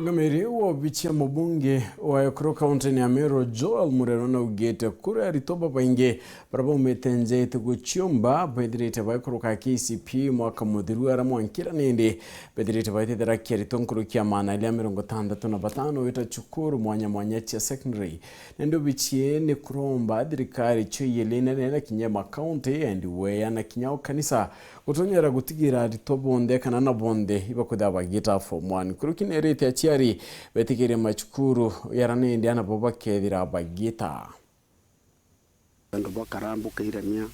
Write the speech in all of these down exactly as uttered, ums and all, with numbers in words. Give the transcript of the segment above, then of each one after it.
Ngamiri wa obici ya mubunge wa ekuru kaunti-ini ya Meru, Joel Murero, naugite kuri aritwa babaingi baria baumite nja iti guciumba bethirite baikuruka K C P E mwaka muthiru, aria mwankira nindi bethirite baitethera kiaritwa nkuruki ya maana ili ya mirongo itantatu na batano wita cukuru mwanya mwanya cia secondary. Nindi obici ii ni kuromba thirikari cio iili inene na kinya makaunti, endi weya na kinya o kanisa gutonyera gutigira aritwa bonthe kana na bonthe ibakwithira bagiita form one. Nkuruki neerite aciari betikirie macukuru yara nindi ana bo bakethira bagiita. Wendo bwa Karambu Kairemia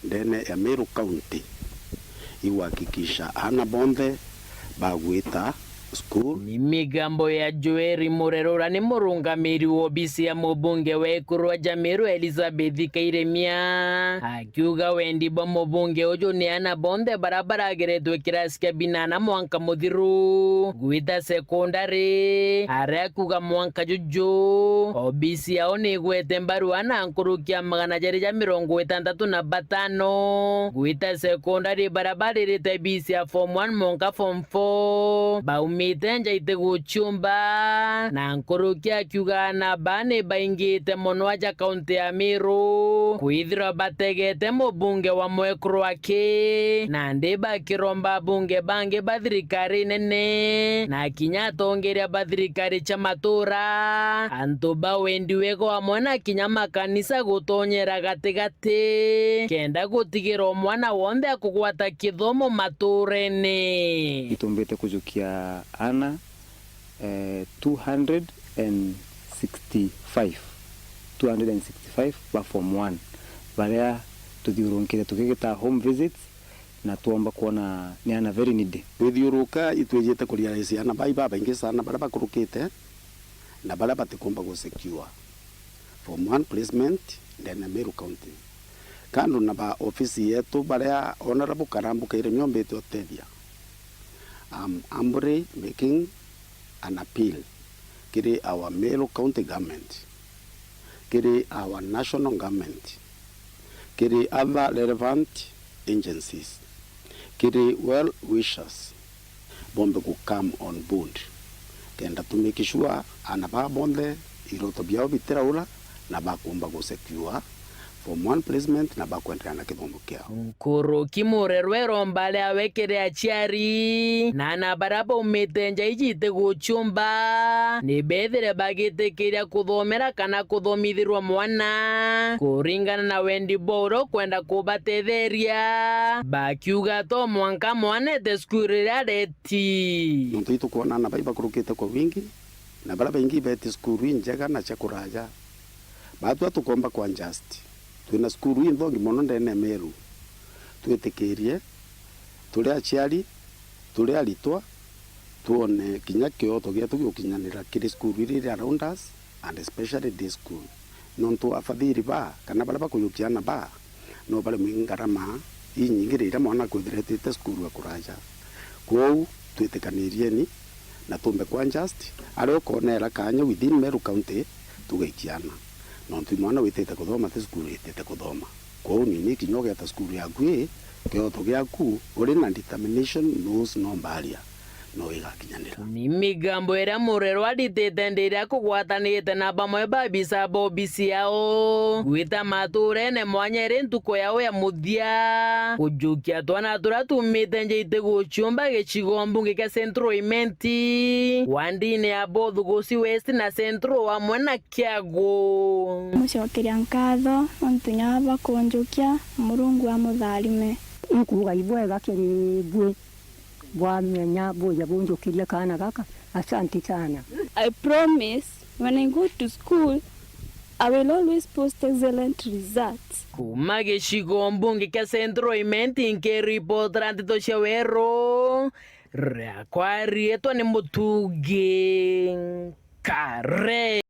ndene ya Meru County igwakikisha ana bonthe bagwita school. Ni migambo ya Joel Murero, uria ni murungamiri wa obisi ya mubunge wa ekuru aja Meru, Elizabeth Kairemia, akiuga wendi bwa mubunge uju ni ana bonthe baria barageretwe kirasi kia binana mwanka muthiru gwita sekondari, aria kuuga mwanka juju obisi yao ni igwete mbaru ana nkuruki ya magana jari ja mirongo itantatu na batano gwita sekondari, baria baririte bisi ya form one monka form four baumite nja iti guciumba, na nkuruki akiuga ana baa ni baingite mono aja kaunti ya Meru kwithirwa bategete mubunge wa mwekuru aki, nandi bakiromba abunge bangi ba thirikari nene na kinya atongeria ba thirikari cia matura, antu ba wendi wega amwe na kinya makanisa gutonyera gatigati, kenda gutigira o mwana wonthe akugwata kithomo maturene. Itumbite kujukia ana, eh, two hundred and sixty-five, two hundred and sixty-five ba form one, baria tuthiurunkite tukigita home visits, na twomba kwona ni ana very needy. Twithiuruka, itwijite kurealize ana bai babaingi sana baria bakurukite na baria batikumba gu secure form one placement ndene ya Meru County. Kando na ba ofisi yetu baria Honourable Karambu Kairemia ombite utethia, I'm humbly making an appeal kiri our Meru County Government, kiri our national government, kiri other relevant agencies, kiri well wishers, bombe ku come on board, kenda to make sure ana baa bonthe iroto biao bitiraura na bakumba gu secure form one placement na bakwenderea na kithomo kiao. Nkuruki Murero iromba riawe kiri aciari na ana baria baumite nja iji iti guciumba ni bethire bagitikiria kuthomera kana kuthomithirwa mwana kuringana na wendi bwa uria ukwenda kubatetheria, bakiuga to mwanka mwana ete cukuru iria areti. Nontu itukwona ana bai bakurukite kwa wingi, na baria baingi beti cukuru injega na cia kuraja. Baatwa tukomba kwa just. Twina cukuru inthongi mono ndene ya Meru. Twitikirie, turi aciari, turi aritwa, twone kinya kioto gietu giukinyanira kiri cukuru iria iri around us, and especially day school. Nontu afathiri baa, kana baria bakujukia ana baa, no baremwe i ngarama inyingi riria mwana akwithira etite cukuru ya kuraja. Kwou, twitikanirieni na tumbe kwa just, aria ukonera kanya within Meru County, tugaikia ana. Nontu i mwana witite kuthoma, ti cukuru itite kuthoma. Kwou nini kinya ugeta cukuru yaku ii, kioto giaku uri na determination knows no barrier, no igakinyanira. Ni migambo iria Murero aritite ndi iria akugwatanite na bamwe ba abisa ba obisi yao gwita maturene mwanya iri ntuku yao ya muthia kujukia twana turia tumite nja iti guciumba gicigo mbunge kia Central Imenti, wandine ya Bothugusi West na Central amwe na Kiagu. Mucokeria nkatho nontu nya bakunjukia, Murungu amutharime. Inkuuga ibwega kiri bwi bwamenya buja bunjukirie kaana gaka. Asanti sana. I promise when I go to school, I will always post excellent results. Kuma gicigo mbunge kia Central Imenti, nkiripotera nteto cia weru, riakwa riitwa ni Mutugi Kare.